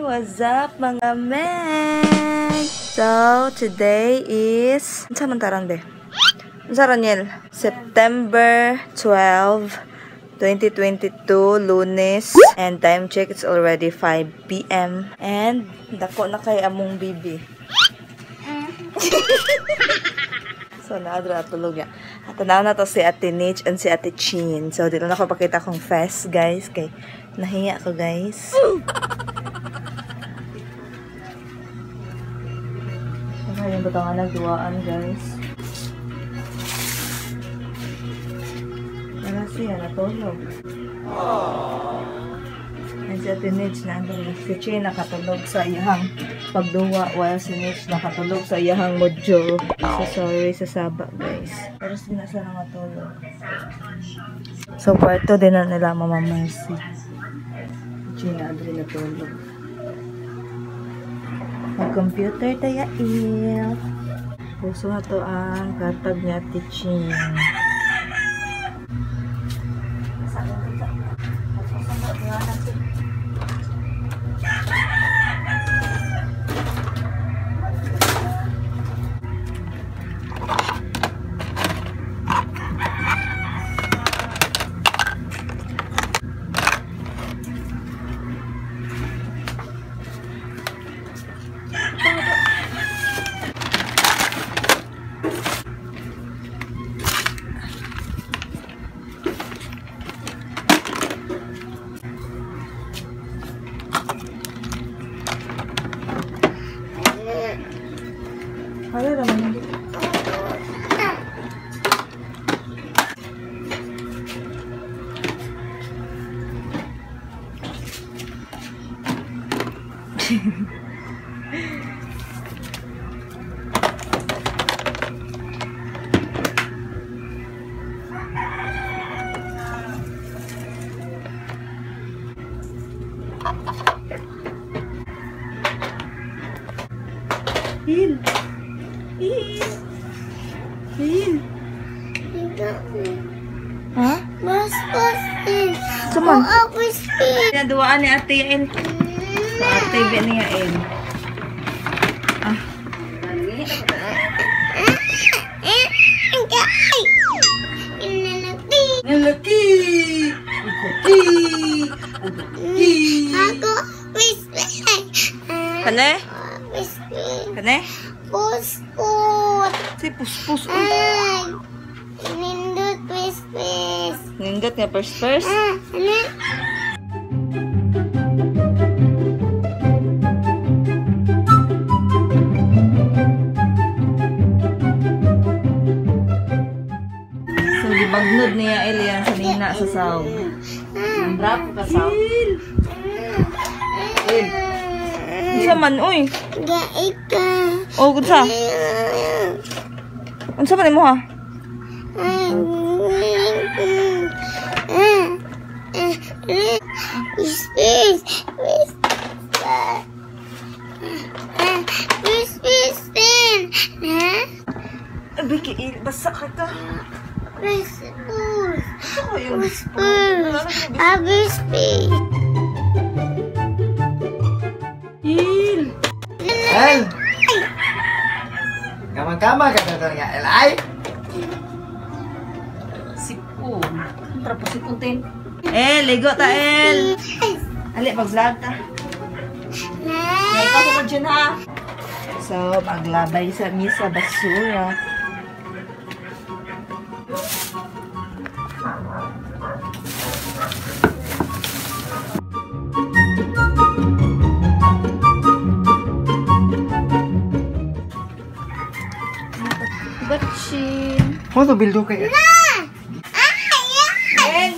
What's up, mga men? So, today is... Unsa man tarang be? Unsa Roniel? September 12, 2022, Lunes. And time check, it's already 5 p.m. And dako na kay among bibi. So, naadra tulog ya. At tanaw na to si Ate Nitch and si Ate Chin. So, dito na ko pakita akong fest, guys. Kay nahiya ko, guys. Ano yung batangan nagduwaan, guys? Wala siya, natulog. And si Ate Nitch na andun. Si Chin nakatulog sa iyahang pagduwa while si Nitch nakatulog sa iyahang modjo. So sorry sa saba, guys. Pero sige na sila natulog. So kwarto din na nila Mama Mercy. Si Chin na andun natulog. Mag-computer tayo, il. Puso na to ang katag ni Ate Chin. Wala naman. Il. Il. Il. Ha? Mas-mas. Suman. Oh, Pinaduaan ni Ate El. Ate B niya El. Ah. Nalaki. Ako, Kane? Kane? Puspos. Si puspos. Ay, nindot puspos. Nindot nga first first. Ah, ano? So gibagnod niya Elian sa nina sa sawg. Rap ka saw. El. Unsa man oy? Gait ka. Oh, unsa? Unsa man imo ha? Biki, basa ka ka. Unsa ko yung Il. El. Kama-kama ka na nga El ay. Sipon. Trapo sipon tin. El, ligo ta El. Ali pag-vlog ta. Ikaw ko dyan ha. So, maglabay sa misa basura. Batchin. Mo to bildo kay. El!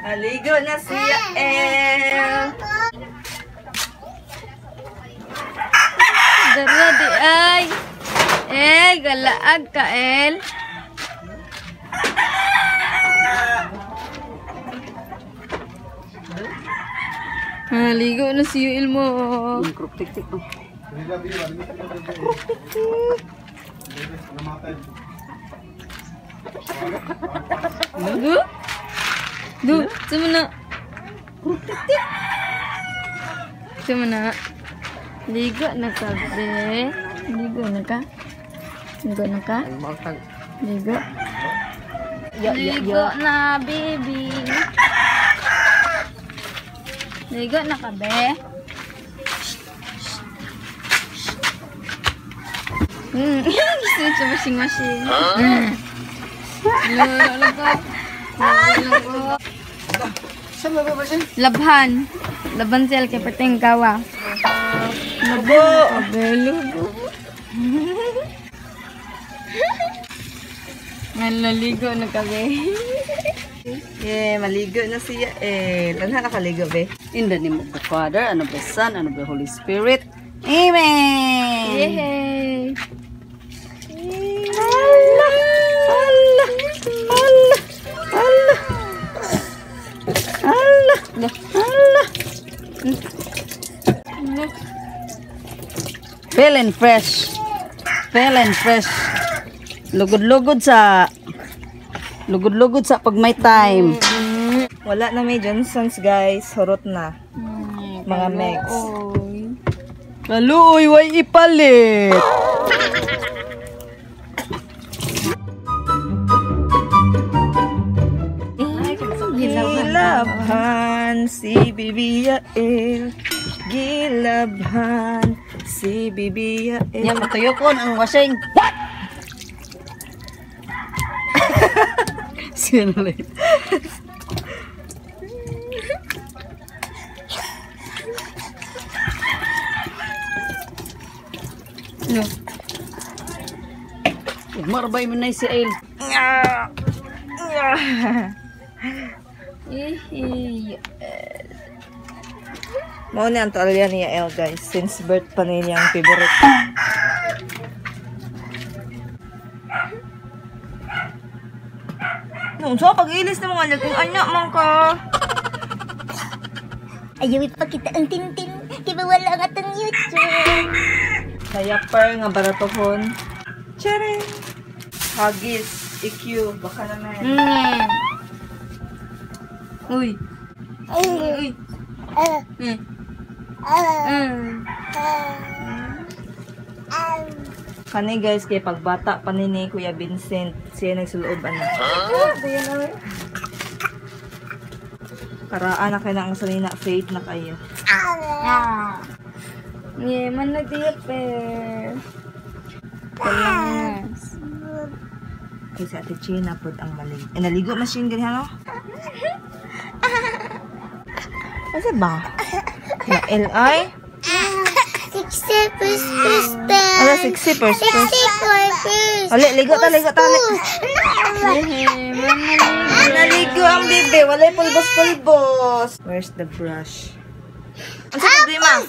Aligo na siya, El! Dara di ay. El, galaag ka El. Ligo na siya El mo. Huh? Du, sama na. Sama na. Ligo na ka, be. Ligo na ka. Ligo na ka. Ligo. Ligo na, baby. Ligo na ka, be. Gusto niya washing-washing. Labhan. Laban siya kay perteng kawa. Lubo. Lubo. Nalaligo na kami. Yeah, maligo na siya eh. Tanha nakaligo be. In the name of the Father, and of the Son, and of the Holy Spirit. Amen! Yay! Allah! Allah! Allah! Allah! Allah! Allah! Feeling fresh. Feeling fresh. Lugod-lugod sa pag may time. Wala na may Johnson's guys. Horot na. Mga megs. Kaluoy, way ipalit. Gilabhan si Bibi Yael. Gilabhan si Bibi Yael. Nya matuyokon ang washing. What? Sinulit. No. Marbay mo na si El. Mao ni ang tuwalya ni Yael guys. Since birth pa niya ang favorite. No, so pag-ilis na mga kung anak man ka. Ayaw ipakita ang tintin. Di ba wala ang atong YouTube? Diaper nga baratohon. Charing! Huggies, EQ, baka naman. Uy. Uy. Kani guys, kay pagbata pa ni Kuya Vincent, siya nagsuloob ano. Karaan na kayo na ang sanina, faith na kayo. Yeah, man nag-diaper. Kalangas. Kay sa Ate China pod ang malig. Eh, naligo machine ganyan, no? Asa ba? Na L.I.? 60 first first. Ala, 60 first first. 60 first. Ali, ligo ta, ligo ta, ali. Yeah, man naligo. Naligo ang bebe. Walay pulbos-pulbos. Where's the brush? Ano sa problema?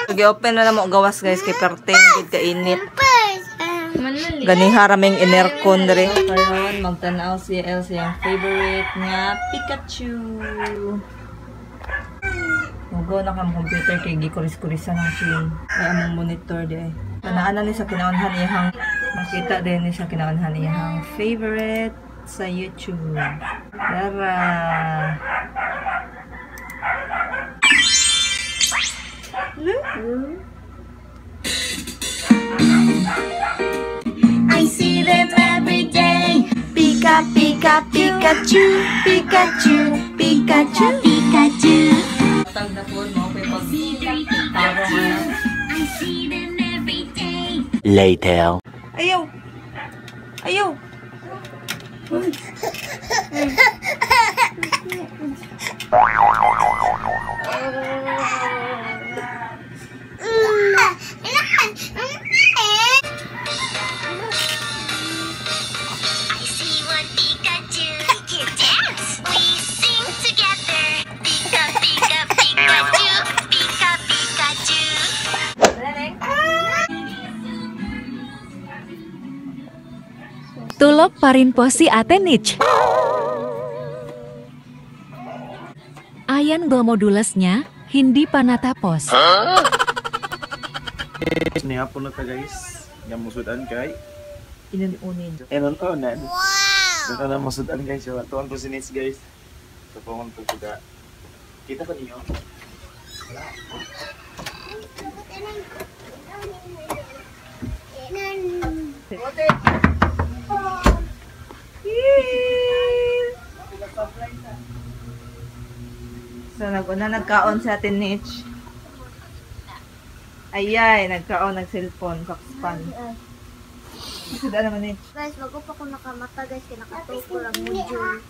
Sige, open na mo gawas guys kay perting gid kainit. Ganiha raming inerkon diri. Karon magtan-aw si El siyang favorite nga Pikachu. Mugo na kam computer kay gikuris-kurisan ang chin. Ay among monitor di ay. Tanaan na ni sa kinaunhan iyang makita din ni sa kinaunhan iyang favorite sa YouTube. Tara. I see them every day. Pika pika Pikachu, Pikachu, Pikachu, Pikachu. Tag na po mo kay pag tarong na. I see them every day. Later. Ayaw. Ayaw. I see one Pikachu. He can dance. We sing together. Pika pika Pikachu. Pika Pikachu. Tulog pa rin po si Ate Nich. Ayan modulasnya, hindi pa natapos. Nihapon na ta guys. Nga musudan kay Inununin. Inununan. Wow. Ito na masudan guys. Tuwan po si Nits guys. So po po puga. Kita ko niyo. So, nag-una nagkaon sa atin, Nitch. Ayay, nagkaon, nag-cellphone, kakspan. Suda naman, Nitch. Guys, bago pa ko nakamata guys, kaya nakatuko lang module.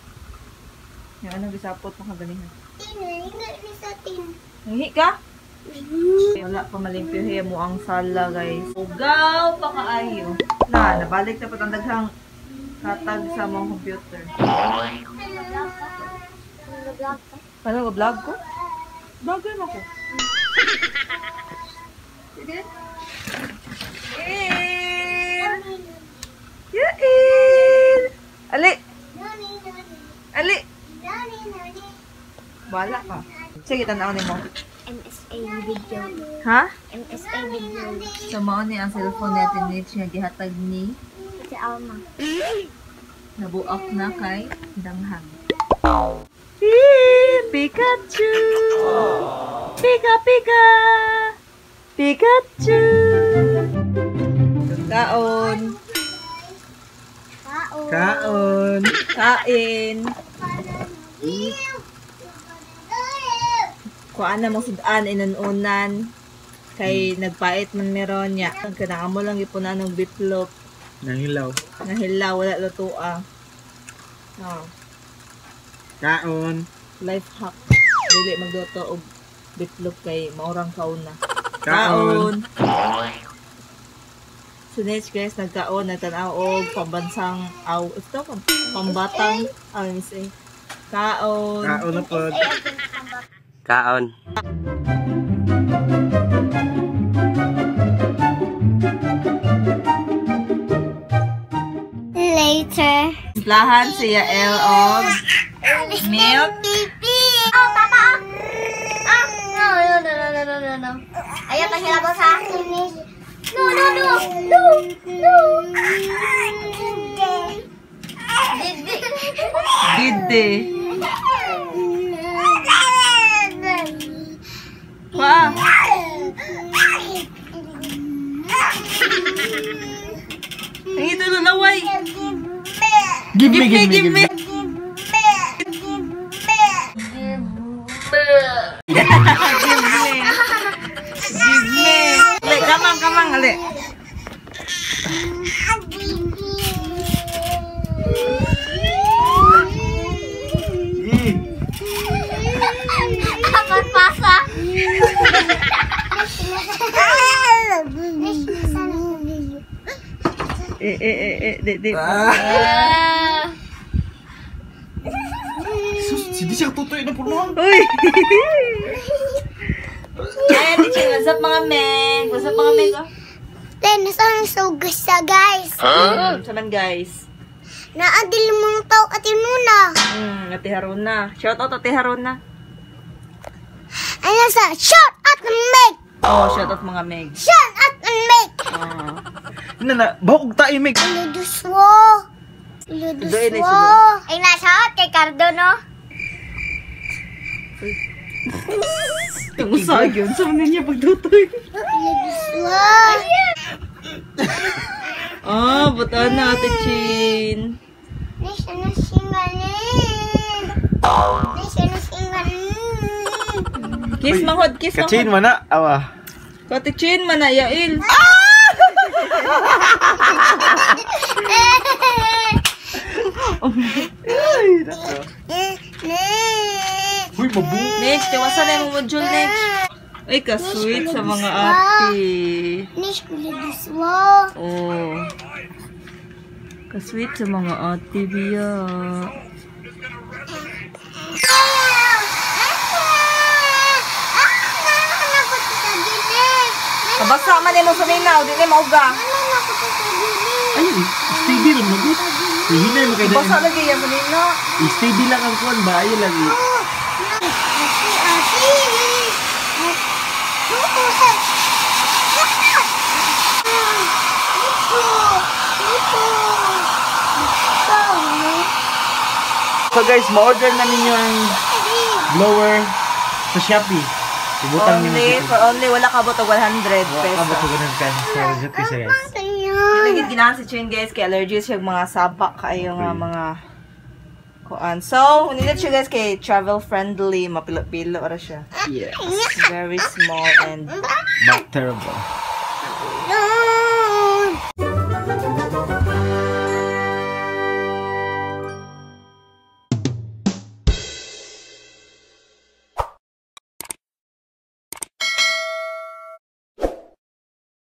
Yung ano, gisapot mo kagalingan. Ni sa tin. Nangihi ka? Wala pa malimpyo mo ang sala, guys. Ugaw pa kaayo. Na, nabalik na po ang daghang katag sa mong computer. Paano vlog ko? Vlogger mo ko. Sige. Yael! Yael! Ali! Ali! Wala ka. Sige, tanaw ni mo. MSA video. Ha? MSA video. So, mao ni ang cellphone natin ni nga gihatag ni Si Alma. Nabuak na kay Danghang. Pikachu! Pika pika! Pikachu! Kaon! Kaon. Kain! Kuan na mong sudan inununan kay nagpait man meron niya. Ang kanaka mo lang ipunan ng bitlog. Nangilaw. Nahilaw, wala lutoa. Oh. Kaon. Life hack. Dili magluto og bitlog kay maurang kaon na. Kaon. So next guys, nagkaon, nagtanaw og pambansang aw, ito pambatang aw say. Kaon. Kaon na po. Kaon. Later. Lahan si Yael og milk. Oh, papa. Ah, no, no, no, no, no, no, no. Ayaw pa sila sa akin. No, no, no. No, no. Didi. Didi. Wa. Ang ito laway. Give me, give me, give me. Give me. Give me. Ale, kamang, kamang, ale. Pagpasa. Eh, eh, eh, eh, di, di. Sus, hindi siya tutoy na puno. Uy! Ay, Ate Ching, what's up mga meng? What's up mga meng? Oh? Then, nasaan sa guys? Huh? Saman guys? Naadil mong tao at Nuna. Ate Haruna. Shout out Ate Haruna. Ano sa shout out meg. Oh, shout out mga meg. Shout out meg. Oh. Na, bahog tayo, meg. Luduswo. Luduswo. Ay, nasa out kay Cardo, no? Tungusag yun. Sa niya pagdutoy. Luduswo. Oh, buta na Ate Chin. Kiss manghod, kiss manghod. Kachin man na, awa. Ate Chin man na, Yael. Ay, nako. Uy, mabu. Next, tiwasan na yung module next. Ay, ka-sweet sa mga ate. Oh. Ka-sweet sa mga ate, Bia. Kabasa man mo sa ninaw, di na mauga. Ay, steady lang magut. Hinay mo kay Basa lagi yan sa ninaw. Steady lang ang kuan ba? Ayo lagi. So guys, ma-order na ninyo ang blower sa Shopee. Ibutang ninyo Only, sa for only, wala ka og 100 Wala ka pesos. ba 100 pesos sa Shopee siya, guys. Dili ginahan si Chin, guys, kay allergies siya mga saba kaayo nga mga kuan. So, nindot siya, guys, kay travel friendly, mapilo-pilo ra siya. Yes. Very small and But terrible.